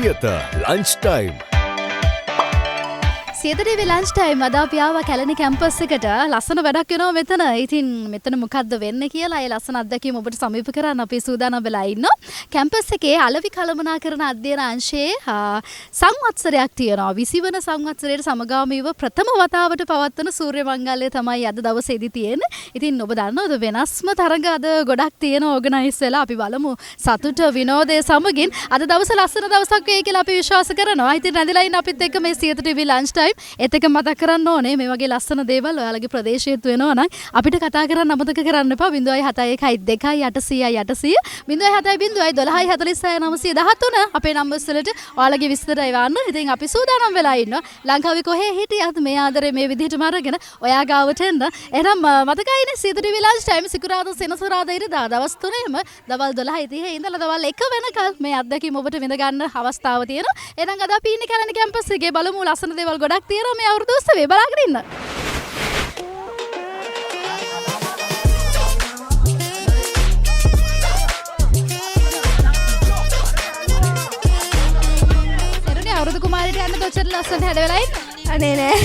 Siyatha lunch time. Siyatha TV lunch time අද අපි ආවා කැලණි කැම්පස් එකට. ලස්සන වැඩක් වෙනවා මෙතන. ඉතින් මෙතන මොකද්ද වෙන්නේ කියලා ඒ ලස්සන අත්දැකීම ඔබට සමීප කරන්න අපි සූදානම් වෙලා ඉන්නවා. කැම්පස් එකේ අලෙවි කළමනාකරණ අධ්‍යයන අංශයේ සංවත්සරයක් තියෙනවා. 20 වන සංවත්සරයට සමගාමීව ප්‍රථම වතාවට පවත්වන සූර්ය මංගල්‍යය තමයි අද දවසේදී තියෙන්නේ. ඉතින් ඔබ දන්නවද වෙනස්ම තරඟ අද ගොඩක් තියෙන ඕගනයිස් වෙලා. අපි බලමු සතුට විනෝදය සමගින් අද දවස ලස්සන දවසක් වෙයි කියලා අපි විශ්වාස කරනවා. ඉතින් රැඳිලා ඉන්න අපිත් එක්ක මේ සියත ටීවී ලන්ච් ටයිම්. ඒත් එක මතක් කරන්න ඕනේ මේ වගේ ලස්සන දේවල් ඔයාලගේ ප්‍රදේශයේත් වෙනවා නම් අපිට කතා කරන්න අමතක කරන්න එපා. 0.71 2 800 800 0.70 12 46 913 අපේ නම්බර්ස් වලට ඔයාලගේ විස්තර එවන්න. ඉතින් අපි සූදානම් වෙලා ඉන්නවා. ලංකාවේ කොහේ හිටියත් මේ ආදරේ මේ විදිහටම අරගෙන ඔයා ගාවට එන්න. එහෙනම් මතකයිනේ සියත ටීවී ලන්ච් ටයිම් සිකුරාදා සෙනසුරාදා ඉරිදා දවස් තුනේම දවල් 12:30 ඉඳලා දවල් 1 වෙනකල් මේ අත්දැකීම ඔබට විඳ ගන්න අවස්ථාව තියෙනවා. එහෙනම් අද අපි ඉන්නේ කැලණි කැම්පස් එකේ. බලමු ලස්සන දේවල් ගොඩක් තියෙනවා මේ අවුරුදු උත්සවේ. බලාගෙන ඉන්න. සෙරුනේ අවුරුදු කුමාරියට යන්න තොච්චර ලස්සනට හැඩ වෙලා ඉන්න. අනේ නෑ.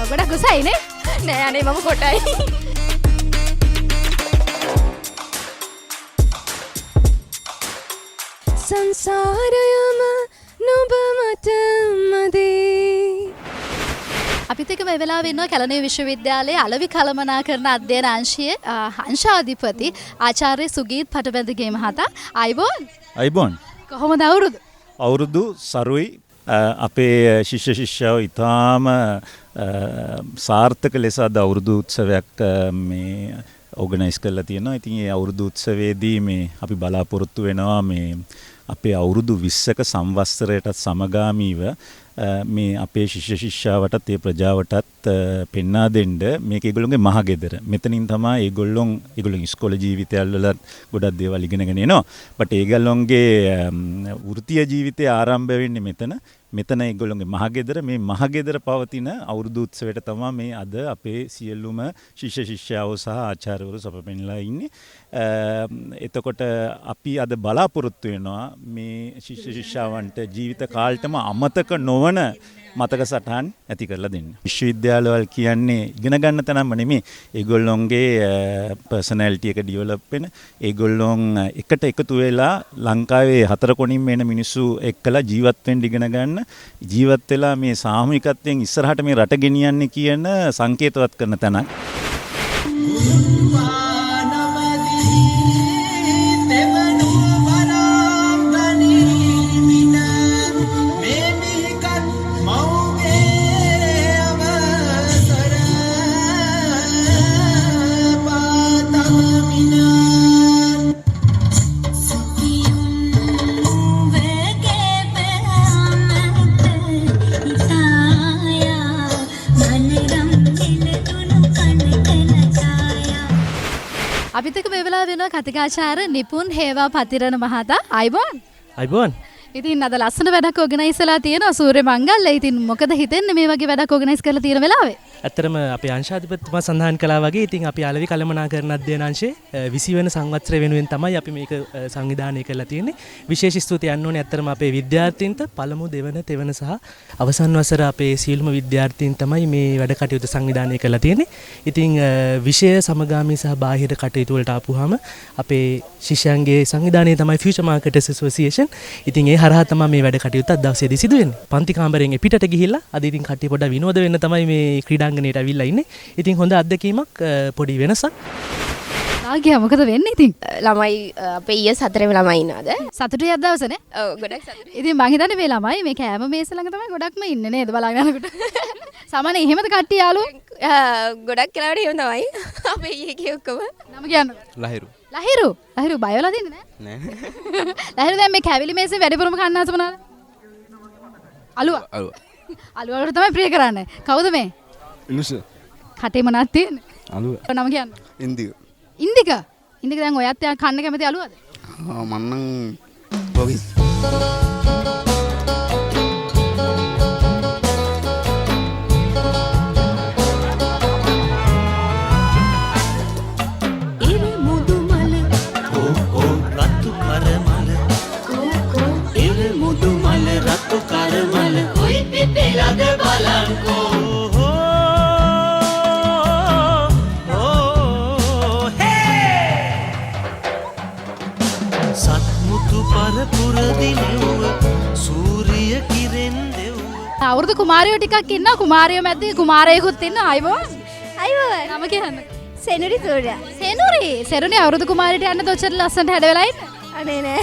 ගොඩක් උසයි නේ? නෑ අනේ මම කොටයි. සංසාරයම නුඹ මට මදි. අපිත් එක්ක මේ වෙලාවේ ඉන්නවා කැලණිය විශ්වවිද්‍යාලයේ අලෙවි කළමනාකරණ අධ්‍යයන අංශයේ අංශාධිපති ආචාර්ය සුගීත් පටබැඳගේ මහතා. අයිබෝන්. අයිබෝන්. කොහොමද අවුරුදු? අවුරුදු සරුයි. අපේ ශිෂ්‍ය ශිෂ්‍යාව ඉතාම සාර්ථක ලෙස අද අවුරුදු උත්සවයක් මේ ඕගනයිස් කරලා තියෙනවා. ඉතින් ඒ අවුරුදු උත්සවයේදී මේ අපි බලාපොරොත්තු වෙනවා මේ අපේ අවුරුදු 20ක සංවත්සරයටත් සමගාමීව මේ අපේ ශිෂ්‍ය ශිෂ්‍යාවටත් ඒ ප්‍රජාවටත් පෙන්වා දෙන්න මේක ඒගොල්ලොන්ගේ මහගෙදර. මෙතනින් තමයි ඒගොල්ලොන් ඉස්කෝලේ ජීවිතයල් වල ගොඩක් දේවල් ඉගෙනගෙන එනවා. බට් ඒගොල්ලොන්ගේ වෘත්තීය ජීවිතය ආරම්භ වෙන්නේ මෙතන. මෙතන ඒගොල්ලොන්ගේ මහගෙදර. මේ මහගෙදර පවතින අවුරුදු උත්සවයට තමයි මේ අද අපේ සියලුම ශිෂ්‍ය ශිෂ්‍යාවෝ සහ ආචාර්යවරු සපපෙන්නලා ඉන්නේ. එතකොට අපි අද බලාපොරොත්තු වෙනවා මේ ශිෂ්‍ය ශිෂ්‍යාවන්ට ජීවිත කාලෙටම අමතක නොවන මතක සටහන් ඇති කරලා දෙන්න. විශ්වවිද්‍යාලවල කියන්නේ ඉගෙන ගන්න තැනම නෙමෙයි. ඒගොල්ලොන්ගේ පර්සනැලිටි එක ඩෙවලොප් වෙන, ඒගොල්ලොන් එකට එකතු වෙලා ලංකාවේ හතර කොනින්ම එන මිනිස්සු එක්කලා ජීවත් වෙන්න ඉගෙන ගන්න, ජීවත් වෙලා මේ සාමූහිකත්වයෙන් ඉස්සරහට මේ රට ගෙනියන්නේ කියන සංකේතවත් කරන තැනක්. අපිත් එක්ක මේ වෙලාවේ වෙනවා කතිකාචාර්ය නිපුන් හේවා පතිරණ මහතා. අයිබෝන්. අයිබෝන්. ඉතින් අද ලස්සන වැඩක් ඕගනයිස් වෙලා තියෙනවා සූර්ය මංගල්‍ය. ඉතින් මොකද හිතෙන්නේ මේ වගේ වැඩක් ඕගනයිස් කරලා තියෙන වෙලාවේ? ඇත්තටම අපේ අංශාධිපතිතුමා සඳහන් කළා වගේ ඉතින් අපි අලෙවි කළමනාකරණ අධ්‍යයන අංශයේ 20 වෙනි සංවත්සරය වෙනුවෙන් තමයි අපි මේක සංවිධානය කරලා තියෙන්නේ. විශේෂ ස්තුතිය යන්න ඕනේ ඇත්තටම අපේ විද්‍යාර්ථීන්ට. පළමු දෙවන තෙවන සහ අවසන් වසර අපේ සියලුම විද්‍යාර්ථීන් තමයි මේ වැඩ කටයුතු සංවිධානය කරලා තියෙන්නේ. ඉතින් විෂය සමගාමී සහ බාහිර කටයුතු වලට ආපුවාම අපේ ශිෂ්‍යයන්ගේ සංවිධානය තමයි ෆියුචර් මාකටර්ස් ඇසෝසියේෂන්. ඉතින් ඒ හරහා තමයි මේ වැඩ කටයුතු අද දවසේදී සිදු වෙන්නේ. පන්ති කාමරයෙන් පිටට ගිහිල්ලා අද ඉතින් කට්ටිය පොඩ්ඩක් විනෝද වෙන්න තමයි මේ ක්‍රීඩාංගණයට ඇවිල්ලා ඉන්නේ. ඉතින් හොඳ අත්දැකීමක්, පොඩි වෙනසක්. නාගියා මොකද වෙන්නේ ඉතින්? ළමයි අපේ ඊයේ සතරේම ළමයි ඉන්නවද? සතුටුයි අද දවසනේ. ඔව් ගොඩක් සතුටුයි. ඉතින් මං හිතන්නේ මේ ළමයි මේ කෑම මේස ළඟ තමයි ගොඩක්ම ඉන්නේ නේද බලාගෙන යනකොට. සාමාන්‍යයෙන් එහෙමද කට්ටිය යාළුවෝ? ගොඩක් වෙලාවට එහෙම තමයි. අපේ ඊයේ කිය ඔක්කොම. නම කියන්න. ලහිරු. ලහිරු. ලහිරු බය වෙලා තින්නේ නෑ? නෑ. ලහිරු දැන් මේ කැවිලි මේසෙන් වැඩිපුරම කන්න ආස මොනවාද? අලුව. අලුව. අලුව වලට තමයි ප්‍රිය කරන්නේ. කවුද මේ? ඉනුස. කටේ මොනවද තියෙන්නේ? අලුව. නම කියන්න. ඉන්දික. ඉන්දික. ඉතින් දැන් ඔයත් කන්න කැමති අලුවද? ආ මං නම් පොගිස්. අවුරුදු කුමාරයෝ ටිකක් ඉන්නවා. කුමාරයෝ මැද්දේ කුමාරයෙකුත් ඉන්නවා. අයිබෝන්. අයිබෝන්. නම කියන්න. සෙනුරි සූර්යා. සෙනුරි. සෙනුරි අවුරුදු කුමාරියට යන්න දොච්චර ලස්සනට හැඩ වෙලා ඉන්න. අනේ නෑ.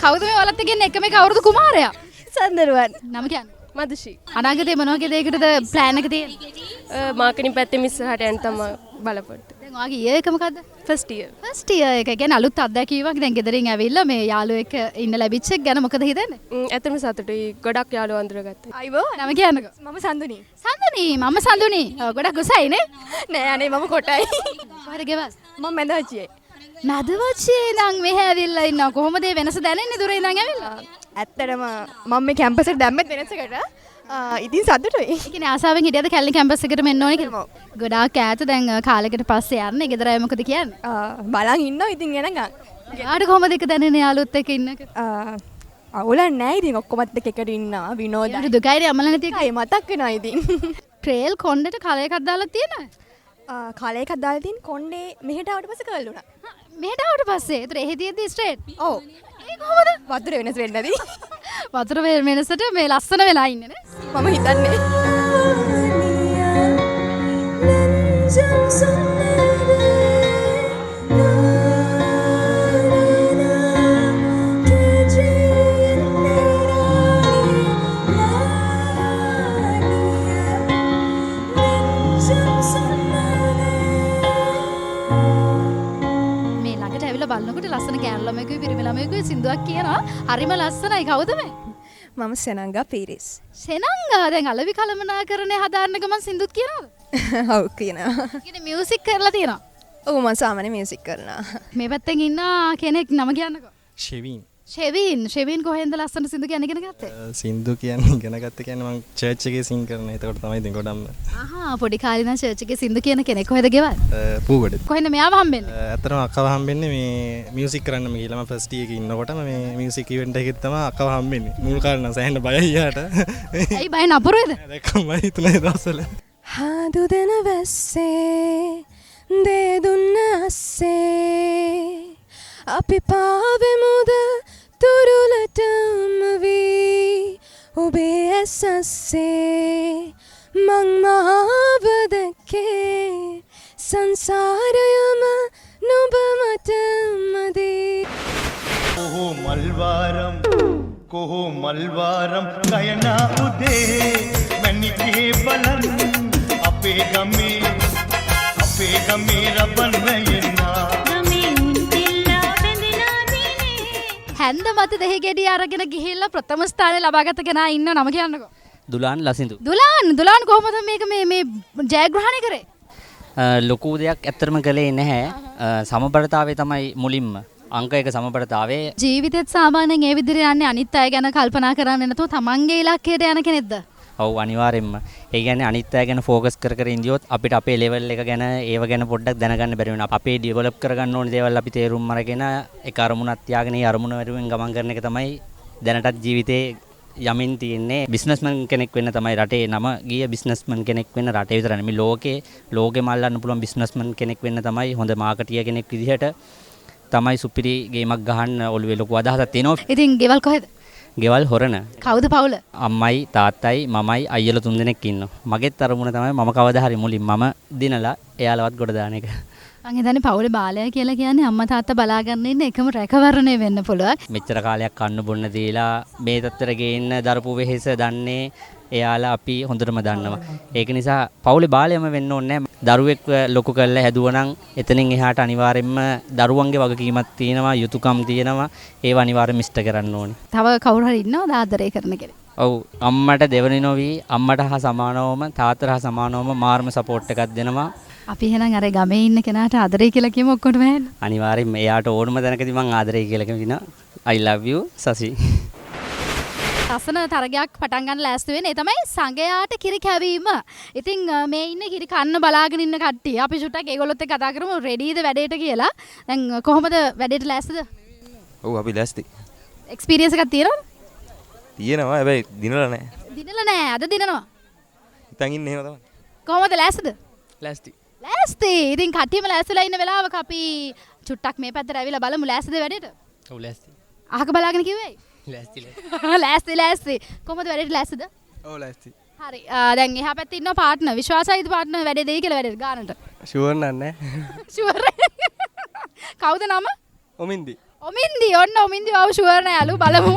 කවුද මේ ඔයාලත් එක්ක ඉන්නේ එකම එක අවුරුදු කුමාරයා? සඳරුවන්. නම කියන්න. මදුෂි. අනාගතේ මොන වගේ දෙයකටද ප්ලෑන් එක තියෙන්නේ? මාකටිං පැත්තෙන් ඉස්සරහට යන්න තමයි බලාපොරොත්තු. දැන් ඔයාගේ ඉයර් එක මොකද්ද? First year. First year එක. කියන්නේ අලුත් අත්දැකීමක්. දැන් ගෙදරින් ඇවිල්ලා මේ යාළුවෝ එක්ක ඉන්න ලැබිච්ච එක ගැන මොකද හිතෙන්නේ? ඇත්තටම සතුටුයි. ගොඩක් යාළුවෝ අඳුරගත්තා. අයිබෝන්. නම කියන්නකෝ. මම සඳුනි. සඳුනි. මම සඳුනි. ගොඩක් උසයි නේ? නෑ අනේ මම කොටයි. කොහෙද ගෙවල්? මම මැදවච්චියේ. මැදවච්චියේ ඉඳන් මෙහෙ ඇවිල්ලා ඉන්නවා. කොහොමද මේ වෙනස දැනෙන්නේ දුර ඉඳන් ඇවිල්ලා? ඇත්තටම මම මේ කැම්පස් එකට දැම්මෙත් වෙනසකට. ඉතින් සතුටුයි. ඒ කියන්නේ ආසාවෙන් හිටියද කැලණි කැම්පස් එකට මෙන්න ඕනේ කියලා? ගොඩාක් ඈත දැන් කාලෙකට පස්සේ යන්නේ. ගෙදර අය මොකද කියන්නේ? බලන් ඉන්නවා ඉතින් එනකන්. ඔයාට කොහොමද ඒක දැනෙන්නේ යාළුවොත් එක්ක ඉන්නක? අවුලක් නෑ ඉතින් ඔක්කොමත් එක්ක එකට ඉන්නවා විනෝදයි. ඒකට දුකයිනේ අම්මලා නැති එක. අය මතක් වෙනවා ඉතින්. ට්‍රේල් කොණ්ඩේට කලර් එකක් දාලා තියෙනවද? කලර් එකක් දාලා තියෙන කොණ්ඩේ මෙහෙට ආවට පස්සේ කර්ල් වුණා. මෙහෙට ආවට පස්සේ? ඒතර එහෙ තියෙද්දි ස්ට්‍රේට්? ඔව්. ඒ කොහොමද? වතුර වෙනස් වෙන්නේ නැති. වතුර වෙනසට මේ ලස්සන වෙලා ඉන්නේ නේ. මම හිතන්නේ. මේ ළඟට ඇවිල්ලා බලනකොට ලස්සන ගෑනු ළමයෙකුයි පිරිමි ළමයෙකුයි සින්දුවක් කියනවා. හරිම ලස්සනයි. කවුද මේ? මම සෙනංගා පීරිස්. සෙනංගා දැන් අලෙවි කළමනාකරණය හදාන්න ගමන් සින්දුත් කියනවද? ඔව් කියනවා. කියන්නේ මියුසික් කරලා තියෙනවා. ඔව් මම සාමාන්‍ය මියුසික් කරනවා. මේ පැත්තෙන් ඉන්න කෙනෙක් නම කියන්නකෝ. ෂෙවින්. ෂෙවින්. ෂෙවින් කොහෙන්ද ලස්සන සින්දු කියන්න ඉගෙන ගත්තේ? සින්දු කියන්න ඉගෙන ගත්තේ කියන්නේ මං චර්ච් එකේ සිං කරන. එතකොට තමයි ඉතින් ගොඩක්ම. ආහා පොඩි කාලේ ඉඳන් චර්ච් එකේ සින්දු කියන කෙනෙක්. කොහෙද ගෙවල්? පූගොඩ. කොහෙන්ද මෙයාව හම්බෙන්නේ? ඇත්තටම අක්කව හම්බෙන්නේ මේ මියුසික් කරන්නම ගිහලා. මම ෆස්ට් ඉයර් එකේ ඉන්නකොටම මේ මියුසික් ඉවෙන්ට් එකෙත් තමයි අක්කව හම්බෙන්නේ. මුල් කාලේ නම් සෑහෙන බයයි යාට. ඇයි බය නපුරුද? දැක්කම බය හිතුණා ඒ දවස්වල. හාදු දෙන වැස්සේ දේ දුන්න අස්සේ අපි පාවෙමුද තුරුලටම වී ඔබේ ඇස් අස්සේ මං මාව දැක්කේ සංසාරයම නුඹ මටම දී. කොහෝ මල්වාරම් කොහෝ මල්වාරම් ගයනා උදේ මැණිකේ බලන් අපේ ගමේ අපේ ගමේ රබන් වැයෙනා. හැන්ද මත දෙහි ගෙඩිය අරගෙන ගිහිල්ලා ප්‍රථම ස්ථානය ලබාගත කෙනා ඉන්න නම කියන්නකෝ. දුලාන් ලසිඳු. දුලාන් දුලාන් කොහොමද මේක මේ මේ ජයග්‍රහණය කරේ? ලොකු දෙයක් ඇත්තටම කළේ නැහැ. සමබරතාවය තමයි මුලින්ම අංක එක සමබරතාවය. ජීවිතෙත් සාමාන්‍යයෙන් ඒ විදිහට යන්නේ අනිත් අය ගැන කල්පනා කරන්නේ නැතුව තමන්ගේ ඉලක්කයට යන කෙනෙක්ද? ඔව් අනිවාර්යෙන්ම. ඒ කියන්නේ අනිත් අය ගැන ෆෝකස් කර කර ඉඳියොත් අපිට අපේ ලෙවල් එක ගැන ඒව ගැන පොඩ්ඩක් දැනගන්න බැරි වෙනවා. අපේ ඩෙවලොප් කරගන්න ඕන දේවල් අපි තේරුම් අරගෙන එක අරමුණක් තියාගෙන ඒ අරමුණ වෙනුවෙන් ගමන් කරන එක තමයි දැනටත් ජීවිතේ යමින් තියෙන්නේ. බිස්නස්මන් කෙනෙක් වෙන්න තමයි රටේ නම ගිය බිස්නස්මන් කෙනෙක් වෙන්න රටේ විතර නෙමෙයි ලෝකෙම අල්ලන්න පුළුවන් බිස්නස්මන් කෙනෙක් වෙන්න තමයි හොඳ මාකටියර් කෙනෙක් විදිහට තමයි සුපිරි ගේමක් ගහන්න ඔළුවේ ලොකු අදහසක් තියෙනවා. ඉතින් ගෙවල් කොහෙද? ගෙවල් හොරණ. කවුද පවුල? අම්මයි තාත්තයි මමයි අයියලා තුන්දෙනෙක් ඉන්නවා. මගේත් අරමුණ තමයි මම කවදා හරි මුලින් මම දිනලා එයාලවත් ගොඩ දාන එක. මං හිතන්නේ පවුලේ බාලයා කියලා කියන්නේ අම්මා තාත්තා බලා ගන්න ඉන්න එකම රැකවරණය වෙන්න පුළුවන්. මෙච්චර කාලයක් කන්න බොන්න දීලා මේ තත්ත්වයට ගේන්න දරපු වෙහෙස දන්නේ එයාලා අපි හොඳටම දන්නවා. ඒක නිසා පවුලේ බාලයම වෙන්න ඕනේ නැහැ. දරුවෙක් ලොකු කරලා හැදුවා නම් එතනින් එහාට අනිවාර්යෙන්ම දරුවන්ගේ වගකීමක් තියෙනවා, යුතුයකම් තියෙනවා. ඒව අනිවාර්යෙන්ම ඉෂ්ට කරන්න ඕනේ. තව කවුරු හරි ඉන්නවද ආදරය කරන කෙනෙක්? ඔව්, අම්මට දෙවනි නොවි අම්මට හා සමානවම තාත්තට හා සමානවම මාර්ම සපෝට් එකක් දෙනවා. අපි එහෙනම් අර ගමේ ඉන්න කෙනාට ආදරේ කියලා කියමු ඔක්කොටම ඇහෙන්න. අනිවාර්යෙන්ම එයාට ඕනම තැනකදී මං ආදරේ කියලා කියනවා. I love you Sasi. ලස්සන තරගයක් පටන් ගන්න ලෑස්ති වෙන්නේ. ඒ තමයි සඟයාට කිරි කැවීම. ඉතින් මේ ඉන්න කිරි කන්න බලාගෙන ඉන්න කට්ටිය අපි චුට්ටක් ඒගොල්ලොත් එක්ක කතා කරමු රෙඩිද වැඩේට කියලා. දැන් කොහොමද වැඩේට ලෑස්තිද? ඔව්, අපි ලෑස්ති. එක්ස්පීරියන්ස් එකක් තියෙනවද? තියෙනවා, හැබැයි දිනලා නැහැ. දිනලා නැහැ. අද දිනනවා. හිතන් ඉන්නේ එහෙම තමයි. කොහොමද ලෑස්තිද? ලෑස්ති. ලෑස්ති. ඉතින් කට්ටියම ලෑස්තිලා ඉන්න වෙලාවක අපි චුට්ටක් මේ පැත්තට ඇවිල්ලා බලමු ලෑස්තිද වැඩේට? ඔව්, ලෑස්ති. අහක බලාගෙන කිව්වේ? ලෑස්ති. ලෑස්ති ලෑස්ති. කොහොමද වැඩේට ලෑස්තිද? ඔව්, ලෑස්ති. හරි. දැන් එහා පැත්තේ ඉන්නවා පාර්ට්නර්. විශ්වාසයිද පාර්ට්නර් වැඩේ දෙයි කියලා වැඩේට ගානට? ෂුවර් නෑ. ෂුවර්. කවුද නම? ඔමින්දි. ඔමින්දි. ඔන්න ඔමින්දි ආව ෂුවර් නෑ යාළු බලමු.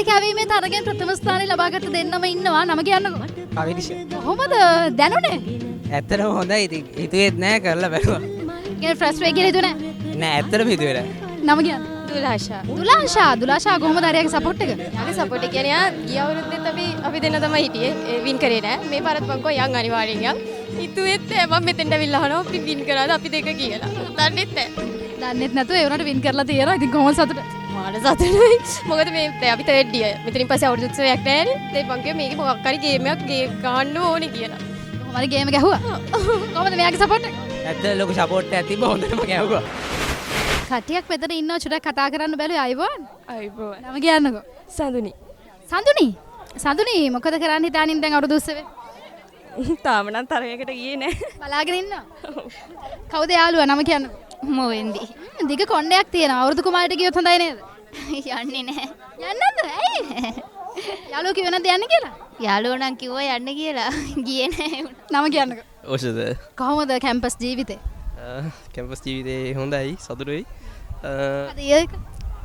කැවීමේ තරගෙන් ප්‍රථම ස්ථානය ලබාගත්ත දෙන්නම ඉන්නවා. නම කියන්නකෝ. කවිනිෂ. කොහොමද දැනුනේ? ඇත්තටම හොඳයි. ඉතින් හිතුවේත් නෑ, කරලා බැලුවා. කියන්නේ ෆස්ට් වේ කියලා හිතුවේ නෑ? නෑ, ඇත්තටම හිතුවේ නෑ. නම කියන්න. දුලාෂා. දුලාෂා, දුලාෂා කොහොමද හරියගේ සපෝට් එක? යාගේ සපෝට් එක කියන්නේ යා ගිය අවුරුද්දෙත් අපි දෙන්න තමයි හිටියේ. ඒ වින් කරේ නෑ. මේ පාරත් මං කිව්වා යන් අනිවාර්යෙන් යන්. හිතුවෙත් නෑ මං මෙතෙන්ට ඇවිල්ලා අහනවා අපි වින් කරාද අපි දෙක කියලා. දන්නෙත් නෑ. දන්නෙත් නැතුව ඒ වුණාට වින් කරලා තියෙනවා. ඉතින් කොහොමද සතුට? මාර සතුටුයි. මොකද මේ දැන් අපි තර්ඩ් ඉයර්. මෙතනින් පස්සේ අවුරුදු උත්සවයක් නෑනේ. දැන් මං කිව්වා මේකේ මොකක් හරි ගේම් එකක් ගන්න ඕනේ කියලා. කොහොම හරි ගේම් ගැහුවා. කොහොමද මෙයාගේ සපෝට් එක? ඇත්තට ලොකු සපෝට් එකක් තිබ්බා, හොඳටම ගැහුවා. කට්ටියක් මෙතන ඉන්නවා චුට්ටක් කතා කරන්න බැලුවේ. අයිබෝන්. අයිබෝන්. නම කියන්නකෝ. සඳුනි. සඳුනි. සඳුනි මොකද කරන්න හිතාන ඉන්නේ දැන් අවුරුදු උත්සවේ? තාම නම් තරගයකට ගියේ නෑ. බලාගෙන ඉන්නවා. කවුද යාළුවා? නම කියන්නකෝ. මොවෙන්දි. දිග කොණ්ඩයක් තියෙනවා. අවුරුදු කුමාරට ගියොත් හොඳයි නේද? යන්නේ නෑ. යන්නේ නැද්ද? ඇයි? යාළුවෝ කිව්වේ නැද්ද යන්න කියලා? යාළුවෝ නම් කිව්වා යන්න කියලා. ගියේ නෑ. නම කියන්නකෝ. ඕෂද. කොහොමද කැම්පස් ජීවිතේ? කැම්පස් ජීවිතේ හොඳයි, සතුටුයි. අද ඉයර් එක?